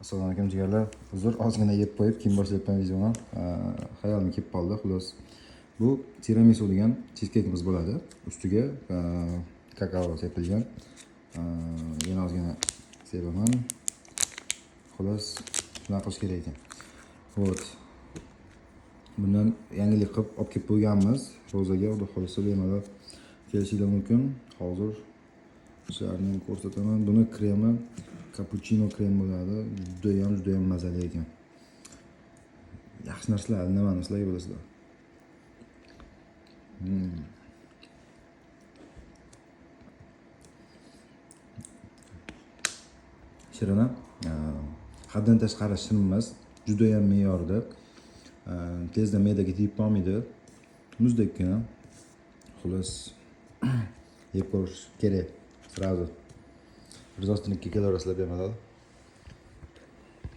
Assalomu alaykum, jigarlar. Uzr, ozgina yeb qo'yib, keyin boshlayapman videoni. Xayolimga kelib qoldi, xullas. Bu tiramisu degan cheesecake'imiz bo'ladi. Ustiga kakao sepilgan. Yana ozgina sepaman. Xullas, shunaqa qilish kerak ekan. Вот. Bundan yangilik qilib olib kelib qo'yganmiz. Ro'zaga, xudo xohlasa, bemalol kelishinglar mumkin. Hozir shularni ham ko'rsataman. Buni kremi kapuchino krem bo'ladi. Judayam, judayam mazali ekan. Yaxshi narsalar nimani sizlarga, bilasizlar. Shirin, haddan tashqari shirin emas, judayam me'yorida. Tezda me'daga tegib qolmaydi. Muzdekkina. Xullas, yeb ko'rish kerak. Сразу. Rizosnikiga kelaverasizlar bemalol.